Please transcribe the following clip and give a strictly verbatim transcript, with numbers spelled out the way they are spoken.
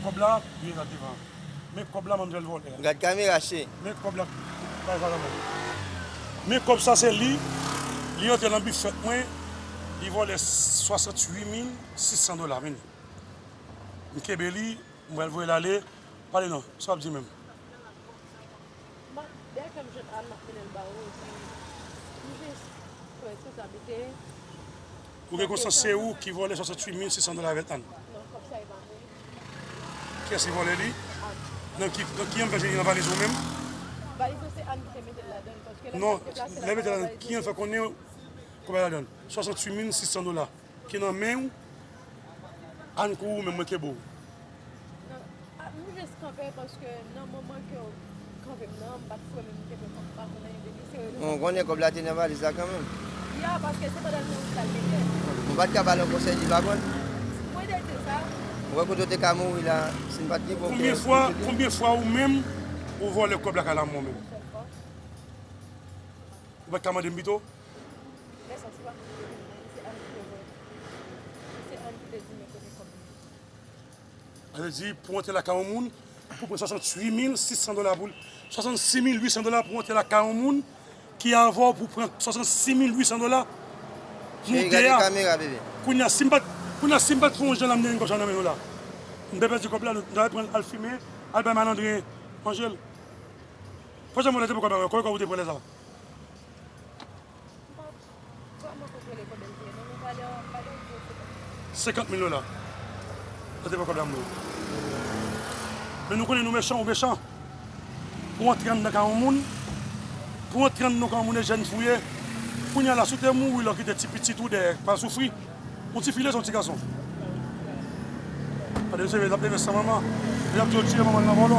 Kòb la, li la devan. Men kòb la, manmzèl vòlè a. Gad kamera, che. Men kòb la, bay sa la, men. Men kòb sa, se li, li antre nan bifèt mwen, li vòlè swasanntuit mil sis san dola, men. M kenbe li, m pral voye l ale. Pale non, sa w ap di menm? Bon, dèyè ke m jwenn Ann, m ap mennen l ba ou, epi m jis konn responsabilite. Ou gen konsyans se ou ki vòlè swasanntuit mil sis san dola avèk Ann? Non, kòb sa e pa pou li. Kiyès ki vòlè li? Ann. Nan ki, nan ki an fè li nan valiz ou menm? Valiz ou se Ann ki te mete l ladan l, paske lè Non, m te plase lè mete ladan ladan, valiz ki an ou fè konnen kòb la ladan? Swasanntuit mil sis san dola ki nan men ou, Ann kou ou menm mwen kenbe w. Non, a, m jis kanpe paske nan moman ke w kanpe m nan, m pa t fou menm, m te fè kòb pa konnen de li se rezon. Bon, konnen kòb la te nan valiz la kanmenm. Ya, paske se pandan l nan wout la l te fè. Ou pa t ka ba l yon konsèy li pa konn. Mwen de di sa, Ou wè kote w te ka mouri la, si n pa t gen bon Konbyen kè, fwa, pou te- konbyen fwa ou menm, ou vòlè kòb la kay la mwen menm? sèl fwa. Ou pa t ka mande m pito? Lè sa se pa mwen ki te vin nan, se Ann ki te vòlè. Se Ann ki te di mwen kote kòb li. Sa vle di, pou antre lakay yon moun, pou pran swasanntuit mil sis san dola pou l, swasannsis mil uit san dola pou antre lakay yon moun ki avè w pou pran swasannsis mil uit san dola. Nou Cheri, de gade a. Kamera, bebe. Kounye a, si m pa t, kounye a, si m pa t fè yon jan la, m te gen kòb sa nan men nou la. M te pèdi kòb la, nou ta pran l al fimen, al bay malandren manje l. Fò janm wè lè te pran kòb la, kòb ou te pran lè sa. M pa vrèman kontwole konbyen l te ye, non, men valè, valè l te senkant mil. Senkant mil dola. Sa te pran kòb la mwen. Men nou konnen nou mechan, ou mechan. Pou antre anndan kay yon moun, pou antre anndan kay yon moun e jèn fou ye. Kounye a la, si w te mouri la, w kite ti pitit ou dèyè, pa soufri. Yon ti fi l ye, se yon ti gason. Gade, misye, l ap leve san manman. L ap di yo tire manman l nan vòlò.